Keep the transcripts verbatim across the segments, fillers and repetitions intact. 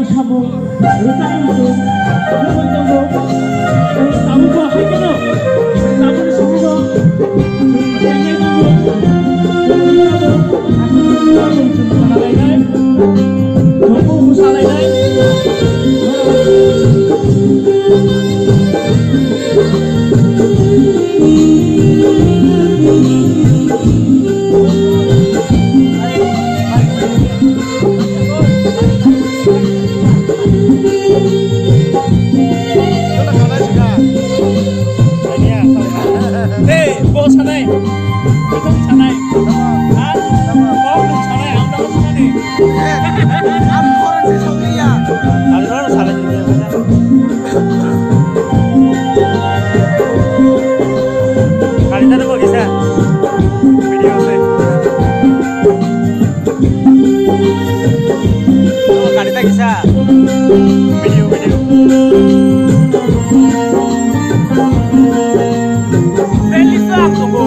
Sabo, rwchapmung chwng, rwwi tongo. Tabukbo hai kheno, tabukni somogo chwng rwchapnai tongo. Tabuk aswk chwng khna lainai, tabuk bwsa lainai. Hey, bo sanai. Bo sanai. Ha? Bo sanai, ang bo sanai. Ang bo sanai. Kali tadi mau kisah. Video sih. Oh, kali tak kisah. Video, video. Friendly swag tunggu.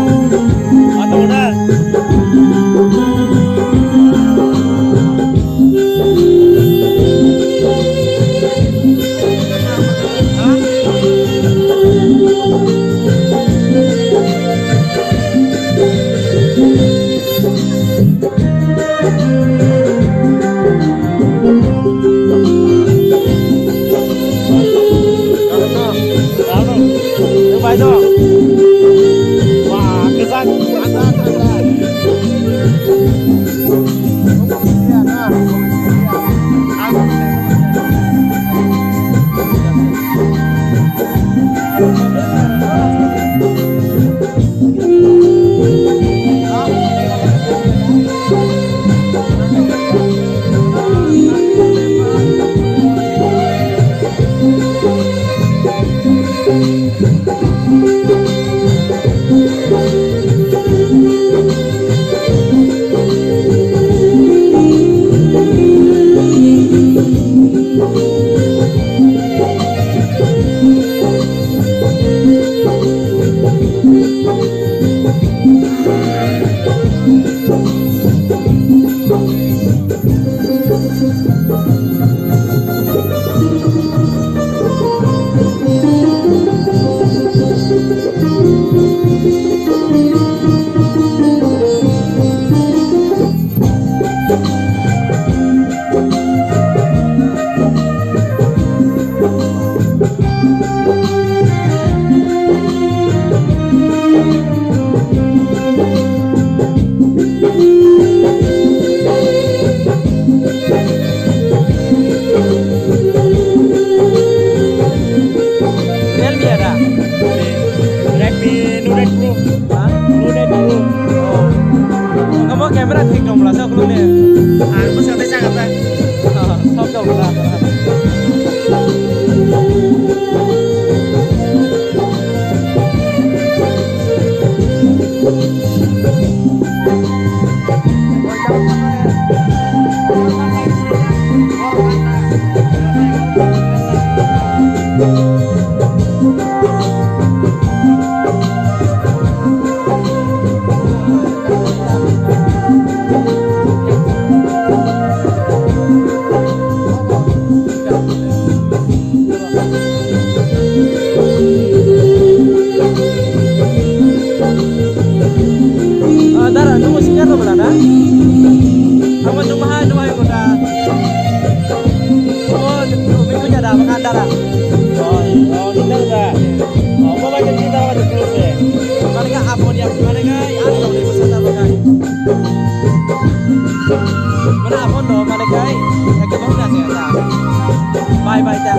Atau udah. Realme ya da? Redmi Note eight Pro. Ha? Note eight Pro. Oh. Kamu camera thik dong mula sa kulung ne? Ang bwswk tei jaga ta. Oh, sok dong mula. Ah, dara, nungbo singer rok na? Amo nungbo hai, nungbo hai kota. Oh, nungbo kuya da, baka dara. Oh, oh, nungbo da. Oh, bo bai nungbo da, bai nungbo da. Mane ka abon ya, mane ka ya, nungbo da, baka. Mana abon no mane kai, eke bong na se ta. Bye bye ta.